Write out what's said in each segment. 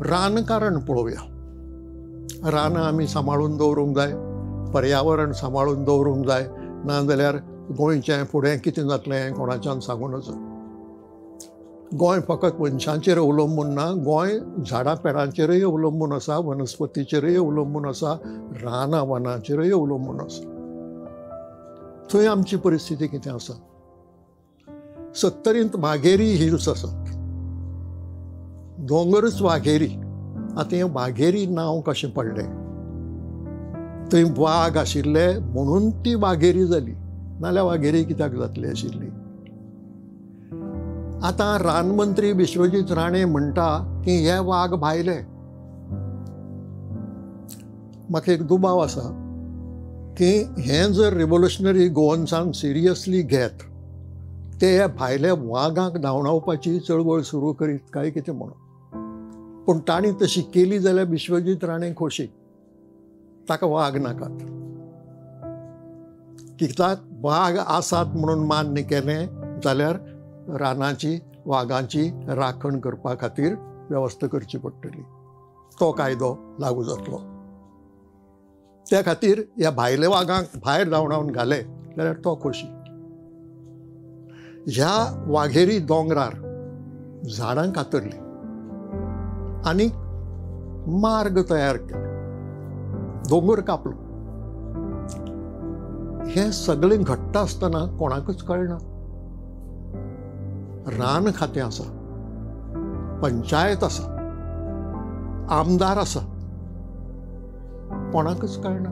रानकारण पळोवया. रानां आमी सांबाळून दवरूंक जाय, पर्यावरण सांबाळून दवरूंक जाय, नाजाल्यार गोंयचें फुडें कितें जातलें हें कोणाच्यान सांगूं नजो. गोंय फकत मनशांचेर अवलंबून ना, गोंय झाडां पेडांचेरय अवलंबून आसा, वनस्पतीचेरय अवलंबून आसा, रानां वनांचेरय अवलंबून आसा. थंय आमची परिस्थिती कितें आसा? सत्तरींत वाघेरी हिल्स आसात, दोंगरच वाघेरी. आतां हें वाघेरी नांव कशें पडलें? थंय वाग आशिल्ले म्हणून ती वाघेरी जाली, नाल्यार वाघेरी कित्याक जातली आशिल्ली? आतां रानमंत्री विश्वजीत राणे म्हणटा की हे वाग भायले. म्हाका एक दुबाव आसा की हें जर रिव्होल्युशनरी गोवन्सान सिरियसली घेत ते हे भायल्या वागांक धांवडावपाची चळवळ सुरू करीत काय कितें म्हणून. पूण तांणी तशी केली जाल्यार विश्वजीत राणे खोशी, ताका वाग नाकात. कित्याक वाग आसात म्हणून मान्य केलें जाल्यार रानाची वागांची राखण करपा खातीर वेवस्था करची पडटली, तो कायदो लागू जातलो. त्या खातीर ह्या भायल्या वागांक भायर धांवडावन घाले जाल्यार तो खोशी. ह्या वाघेरी दोंगरार झाडां कातरलीं आनी मार्ग तयार केले, दोंगर कापलो. हें सगळें घडटा आसतना कोणाकूच कळना. रान खातें आसा, पंचायत आसा, आमदार आसा, कोणाकूच कळना.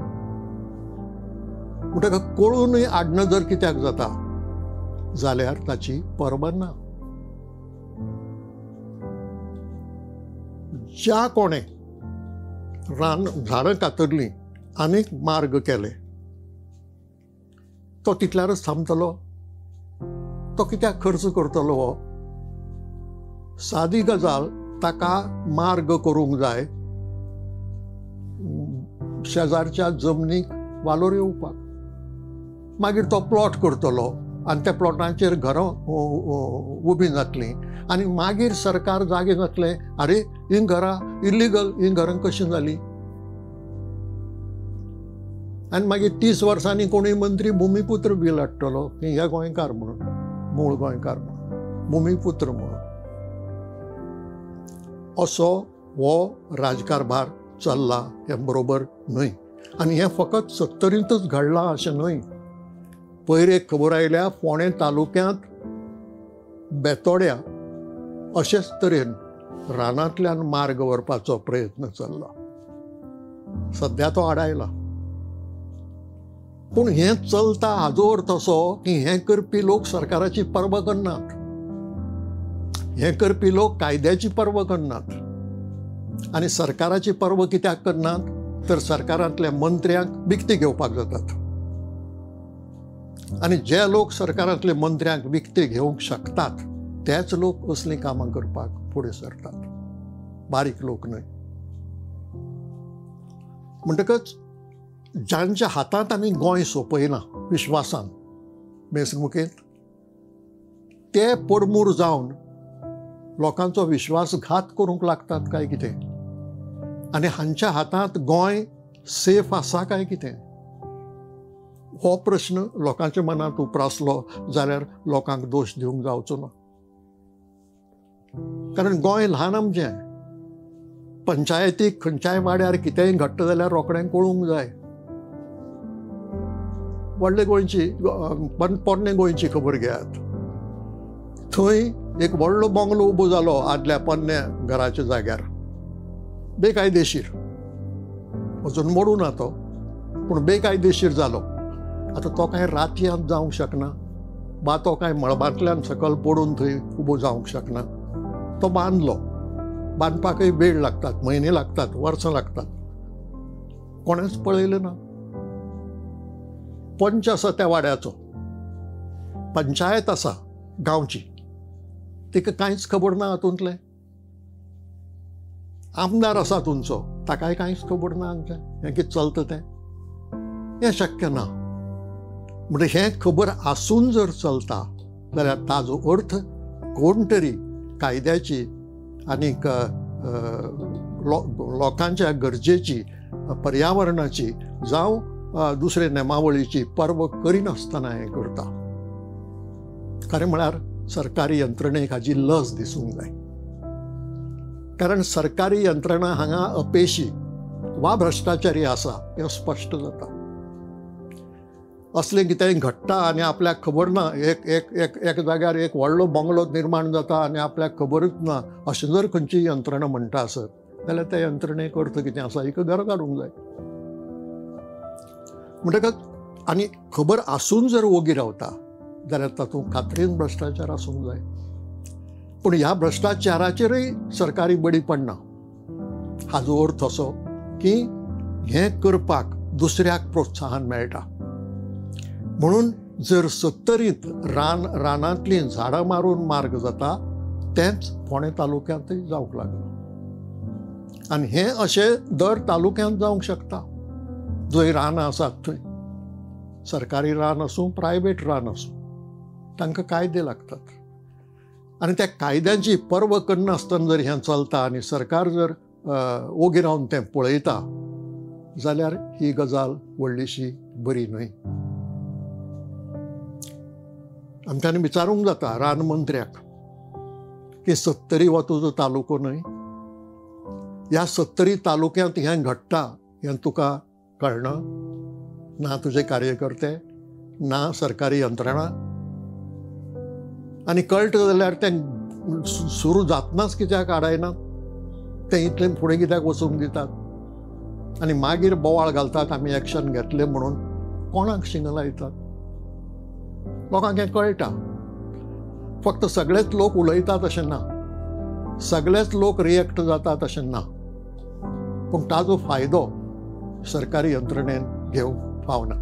म्हणटकच कळूनय आडनदर कित्याक जाता जाल्यार ताची पर्वा ना. ज्या कोणें रान झाडां कातरलीं आनीक मार्ग केले तो तितल्यारच थांबतलो? तो कित्याक खर्च करतलो? हो सादी गजाल, ताका मार्ग करूंक जाय शेजारच्या जमनीक वालोर येवपाक. मागीर तो प्लॉट करतलो आनी त्या प्लॉटांचेर घरां उबीं जातलीं आनी मागीर सरकार जागें जातलें, आरे हीं घरां इल्लिगल, हीं घरां कशीं जालीं? आनी मागीर 30 वर्सांनी कोणूय मंत्री भुमीपुत्र बील हाडटलो की हे गोंयकार म्हणून, मूळ गोंयकार म्हणून, भुमीपुत्र म्हणून. असो हो राजकारभार चल्ला हें बरोबर न्हय. आनी हें फकत सत्तरींतच घडलां अशें न्हय. पयर एक खबर आयल्या, फोंडें तालुक्यांत बेतोड्या अशेच तरेन रानांतल्यान मार्ग व्हरपाचो प्रयत्न चल्ला, सद्या तो आडायला. पूण हें चलता हाजो अर्थ असो की हें करपी लोक सरकाराची पर्वा करनात, हें करपी लोक कायद्याची पर्वा करनात. आनी सरकाराची पर्वा कित्याक करनात तर सरकारांतल्या मंत्र्यांक विकती घेवपाक जातात. आनी जे लोक सरकारांतले मंत्र्यांक विकते घेवंक शकतात तेच लोक असलीं कामां करपाक फुडें सरतात, बारीक लोक न्हय. म्हणटकच जांच्या हातांत आमी गोंय सोंपयलां विश्वासान वेंचणुकेंत, ते पडमूर जावन लोकांचो विश्वासघात करूंक लागतात काय कितें? आनी हांच्या हातांत गोंय सेफ आसा काय कितें? हो प्रश्न लोकांच्या मनांत उप्रासलो जाल्यार लोकांक दोश दिवंक जावचो ना. कारण गोंय ल्हान आमचें, पंचायतीक खंयच्याय वाड्यार कितेंय घडटा जाल्यार रोखडें कळूंक जाय. व्हडले गोंयची, पोरणे गोंयची खबर घेयात, थंय एक व्हडलो बंगलो उबो जालो आदल्या पोरण्या घराच्या जाग्यार, बेकायदेशीर, अजून मोडूं ना तो, पूण बेकायदेशीर जालो. आतां तो कांय रातयांत जावंक शकना, वा तो कांय मळबांतल्यान सकयल पडून थंय उबो जावंक शकना. तो बांदलो, बांदपाकय वेळ लागतात, म्हयने लागतात, वर्सां लागतात, कोणेंच पळयलें ना. पंच आसा त्या वाड्याचो, पंचायत आसा गांवची, तिका कांयच खबर ना हातूंतलें. आमदार आसा तुमचो, ताकाय कांयच खबर ना आमचें हें कितें चलता तें. हें शक्य ना. म्हणजे हें खबर आसून जर चलता जाल्यार ताजो अर्थ कोण तरी कायद्याची आनीक लोकांच्या गरजेची, पर्यावरणाची जावं दुसरे नेमावळीची पर्व करिनासतना हें करता. खरें म्हळ्यार सरकारी यंत्रणेक हाजी लज दिसूंक जाय, कारण सरकारी यंत्रणा हांगा अपेशी वा भ्रश्टाचारी आसा हें स्पश्ट जाता. असलें कितेंय घडटा आनी आपल्याक खबर ना, एक एक एक एक जाग्यार एक व्हडलो बंगलो निर्माण जाता आनी आपल्याक खबरूच ना अशें जर खंयची यंत्रणा म्हणटा आसत जाल्यार त्या यंत्रणेक अर्थ कितें आसा, हिका घर काडूंक जाय. म्हणटकच आनी खबर आसून जर ओगी रावता जाल्यार तातूंत खात्रीन भ्रश्टाचार आसूंक जाय. पूण ह्या भ्रश्टाचाराचेरूय सरकारी बडी पडना. हाजो अर्थ असो की हें करपाक दुसऱ्याक प्रोत्साहन मेळटा. म्हणून जर सत्तरींत रानांतलीं झाडां मारून मार्ग जाता तेंच फोंडें तालुक्यांतूय जावंक लागलां आनी हें अशें दर तालुक्यांत जावंक शकता. जंय रानां आसात थंय, सरकारी रान आसूं प्रायवेट रान आसूं, तांकां कायदे लागतात आनी त्या कायद्यांची पर्व करनासतना जर हें चलता आनी सरकार जर ओगी रावन तें पळयता जाल्यार ही गजाल व्हडलीशी बरी न्हय. आमच्यांनी विचारूंक जाता रान मंत्र्याक की सत्तरी हो तुजो तालुको न्हय, ह्या सत्तरी तालुक्यांत हें घडटा हें तुका कळना ना, तुजे कार्यकर्ते ना सरकारी यंत्रणा, आनी कळटा जाल्यार तें सुरू जातनाच कित्याक आडायना, तें इतलें फुडें कित्याक वचूंक दितात आनी मागीर बोवाळ घालतात आमी एक्शन घेतलें म्हणून कोणाक शिंगां लायतात. लोकांक हें कळटा, फक्त सगळेच लोक उलयतात अशें ना, सगळेच लोक रिएक्ट जातात अशें ना, पूण ताजो फायदो सरकारी यंत्रणेन घेवंक फावना.